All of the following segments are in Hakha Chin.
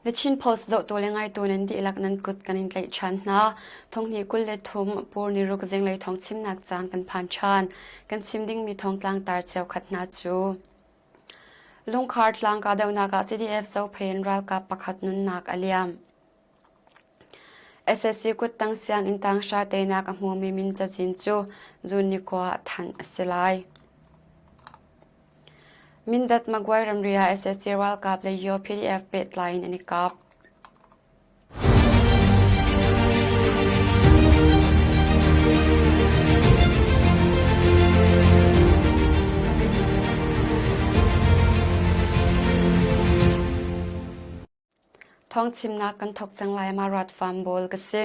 The Chin Post zohtu le ngaitu nan dihlak nan kut kan in tlaih ṭhan hna. Thonghnih 23 Pur niruk zinglei thawng chimnak caan kan phan ṭhan. Kan chim dingmi thawngtlang tar cheukhat hna cu Lungkhar tlang kahdohnak ah CDF Zophei in ralkap pakhat nunnak a liam. SSC kuttang sianginn tanghra teinak a hmumi min cazin cu June ni kua ah thanh a si lai. Mindat Magway ramri ah SSC ralkap le Yaw PDF pehtlai in an i kap. Thawngchimnak kan thawk cang lai ma rat farm bawl ka si.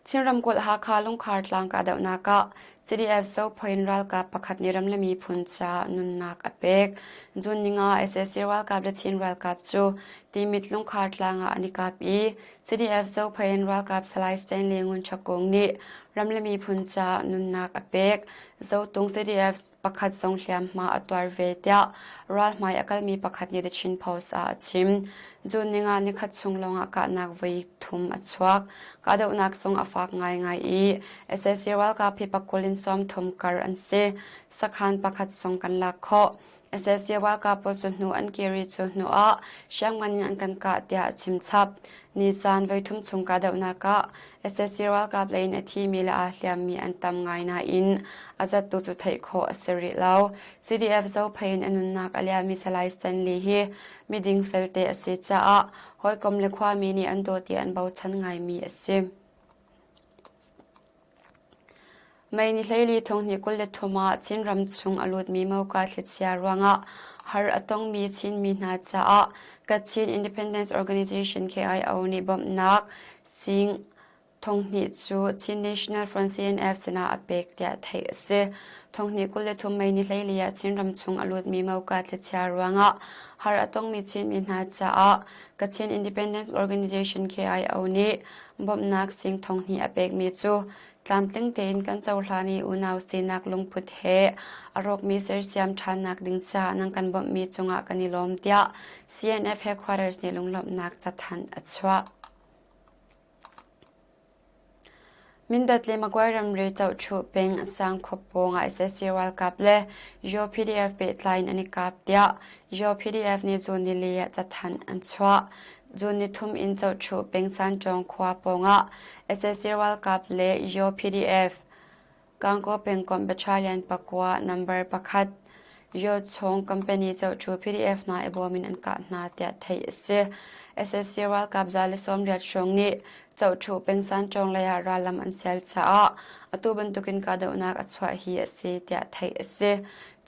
Chin ramkulh Hakha Lungkhar tlang kahdohnak ah CDF Sophoin ralkap pakhat nih ram le miphun ca nunnak a pek. June ninga sac ralkap le Chin ralkap cu Timit Lungkhar tlang ah an i kap i CDF Sophoin ralkap Salai Stanley Ngun Chakung nih ram le miphun ca nunnak a pek. Zotung CDF pakhat zong hliamhma a tuar ve tiah ralhmai a kalmi pakhat nih The Chin Post ah a chim. June ninga nikhat chung lawngah kahnak voi thum a chuak. Kahdohnak zong a fak ngaingai i sac ralkap hi pakul in 30 kar an si. Sakhan pakhat zong kan lak khawh. Sac ralkap pawl cu hnu an kir i cu hnu ah hriamngan in an kan kah tiah a chim chap. Ni caan voithum chung kahdohnak ah sac ralkap lei in a thimi le aa hliammi an tam ngai nain a zattu cu theih khawh a si rih lo. CDF Zophei in a nunnak a liammi Salai Stanley hi miding felte a si caah hawikom le khuami nih an dawt i an bochan ngaimi a si. Mei ni 14 thonghnih 23 ah Chinram chung a lutmi Moka thlichia ruangah har a tongmi Chinmi hna caah Kachin Independence Organization KIO nih bawmhnak sing thonghnih cu Chin National Front CNF sinah a pek tiah theih a si. Thonghnih 23 Mei ni 14 ah Chinram chung a lutmi Moka thlichia ruangah har a tongmi Chinmi hna caah Kachin Independence Organization KIO nih bawmhnak sing thonghnih a pekmi cu tlamtling tein kan cohlan i unau sinak lungput he a rawkmi sersiam ṭhannak ding caah nan kan bawmhmi cungah kan i lawm tiah CNF headquarters nih lunglawmhnak cathanh a chuah. Mindat le Magway ramri Cohchuh peng Sangkhup pawng ah sac ralkap le UPDF pehtlai in an i kap tiah UPDF nih June nili ah cathanh an chuah. June nithum in Cohchuh peng Sanṭawng khua pawng ah sac ralkap le UPDF Gangaw pengkomh battalion pakua number pakhat Yochong company cohtu PDF hna i bawm in an kah hna tiah theih a si. Sac ralkap 180 hrawng nih cohtu pengsan ṭawng lei ah rallam an sial caah atu bantukin kahdohnak a chuah hi a si tiah theih a si.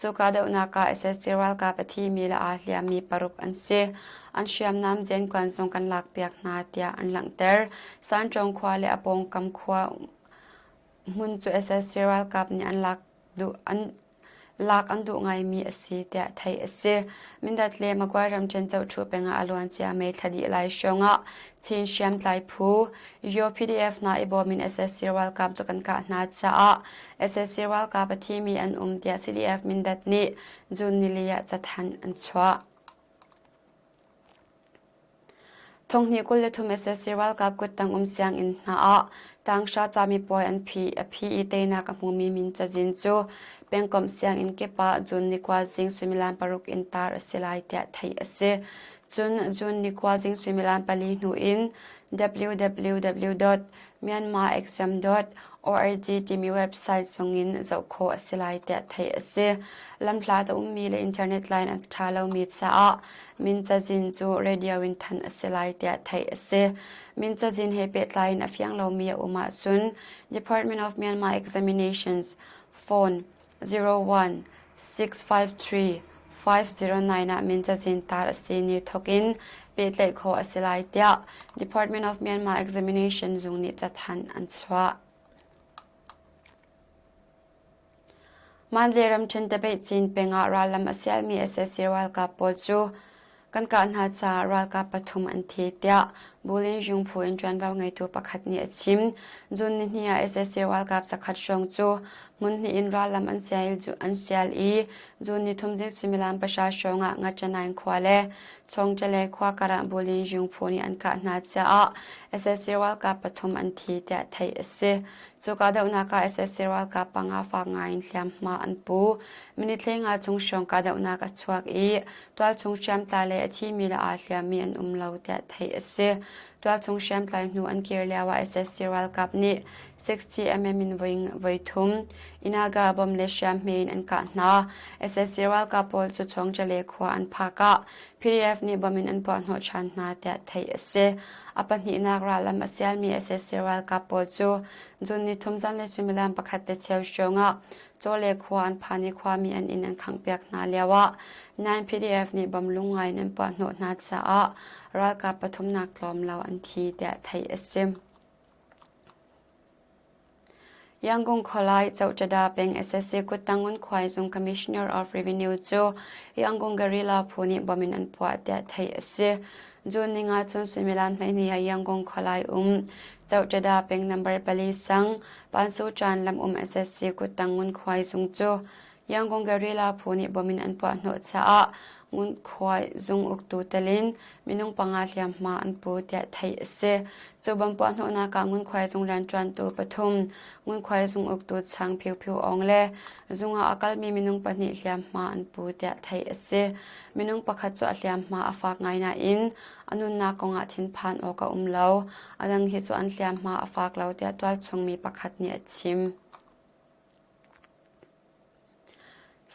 Cu kahdohnak ah sac ralkap a thimi le aa hliammi paruk an si. An hriamnam zenkuan zong kan lakpiak hna tiah an langhter. Sanṭawng khua le a pawngkam khua hmun cu sac ralkap nih an lak duh an lak an duh ngaimi a si tiah theih a si. Mindat le Magway ramṭhen cohṭhu pengah a luancia May thla dih lai hrawngah Chin hriamtlai phu UPDF hna i bawm in sac ralkap cu kan kah hna caah sac ralkap a thimi an um tiah CDF Mindat nih June nili ah cathanh an chuah. Thonghnih 23 sac ralkap kuttang um sianginn hna ah tanghra camipuai an phi a phi i teinak a hmumi min cazin cu pengkomh sianginn kip ah June ni kua zing suimilam paruk in tar a si lai tiah theih a si. Cun June ni kua zing suimilam pali hnu in www.myanmarexam.org timi website zongin zoh khawh a si lai tiah theih a si. Lamhlat a ummi le internet line a ṭha lomi caah Min cazin cu radio in thanh a si lai tiah theih a si. Min cazin he pehtlai in a fiang lomi a um ahcun Department of Myanmar Examinations phone 01 653 509 ah min cazin tar a si ni thawk in pehtlaih khawh a si lai tiah Department of Myanmar Examination zung nih cathanh an chuah. Mandalay ramṭhen Tabeihcin peng ah rallam a sialmi sac ralkap pawl cu kan kah hna caah ralkap pathum an thi tiah. Bulin Jung phu in ṭuanvo ngeitu pakhat nih a chim. June nihnih ah sac ralkap zakhat hrawng cu hmun hnih in rallam an sial i June nithum zing suimilam pahra hrawng ah Ngachanaing khua le Chawngṭale khua karah Bulin Jung phu nih an kah hna caah sac ralkap pathum an thi tiah theih a si. Cu kahdohnak ah sac ralkap panga fak ngai in hliamhma an pu. Minute 15 chung hrawng kahdohnak a chuak i tualchung hriamtlai le a thimi le aa hliammi an um lo tiah theih a si. Tualchung hriamtlai hnu an kir lioah sac ralkap nih 60 mm in voi thum Inaga bom le hriamhme in an kah hna. Sac ralkap pawl cu Chawngṭale khua an phak ah PDF nih bom in an puahhnawh ṭhan hna tiah theih a si. A pahnihnak rallam a sialmi sac ralkap pawl cu June ni thum zanlei suimilam pakhat te cheu hrawng ah Chawle khua an phan i khuami an inn an khanghpiak hna lioah 9 PDF nih bom lungngai in an puahhnawh hna caah ralkap pathumnak tlawm lo an thi tiah theih a si. Yangon khualai Chohtada peng SSC kuttang ngunkhuai zung Commissioner of Revenue cu Yangon Guerrilla phu nih bom in an puah tiah theih a si. June ninga chun suimilam 12 ah Yangon khualai um Chohtada peng number pali sang Pansu Chan lam um SSC kuttang ngunkhuai zung cu Yangon Guerrilla phu nih bom in an puah hnawh caah ngunkhuai zung uktu telin minung panga hliamhma an pu tiah theih a si. Cu bom puah hnawhnak ah ngunkhuai zung rianṭuantu pathum, ngunkhuai zung uktu Chang Phio Phio Aung le zung ah a kalmi minung pahnih hliamhma an pu tiah theih a si. Minung pakhat cu a hliamhma a fak ngai nain a nunnak kong ah thinphan awk a um lo. A dang hi cu an hliamhma a fak lo tiah tualchung mi pakhat nih a chim.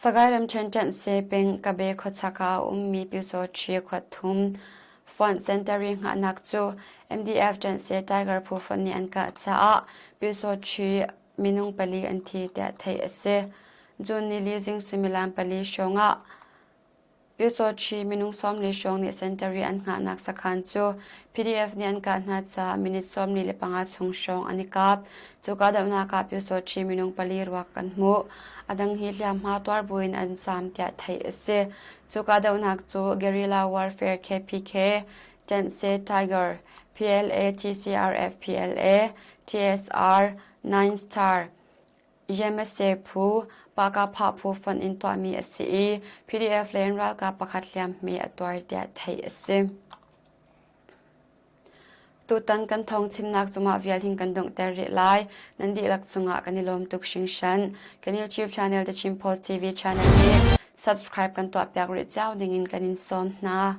Sagaing ramṭhen ṭanh peng Kabe khuachak ah a ummi Pyusawṭhi khuathum Fonh Century hngahnak cu MDF ṭanhse Tiger phu fonh nih an kah caah Pyusawṭhi minung pali an thi tiah theih a si. June nili zing suimilam pali hrawng ah Pyusawṭhi minung 40 hrawng nih Century an hngahnak sakhan cu PDF nih an kah hna caah minute 45 chung hrawng an i kap. Cu kahdohnak ah Pyusawṭhi minung pali ruak kan hmuh. A dang hi hliamhma tuar buin an zaam tiah theih a si. Cu kahdohnak cu Guerrilla Warfare KPK, Ṭenhse Tiger, PLA TCRF PLA, TSR, Nine Star, YMSA phu, Pahkahphah phu fonh in tuahmi a si i PDF len ralkap pakhat hliamhme a tuar tiah theih a si. Tutan kan thawng chimnak cungah vial hin kan donghter rih lai. Nan dihlak cungah kan i lawm tuk hringhran. Kan YouTube channel The Chin Post TV channel hi subscribe kan tuahpiak rih cio dingin kan in sawm hna.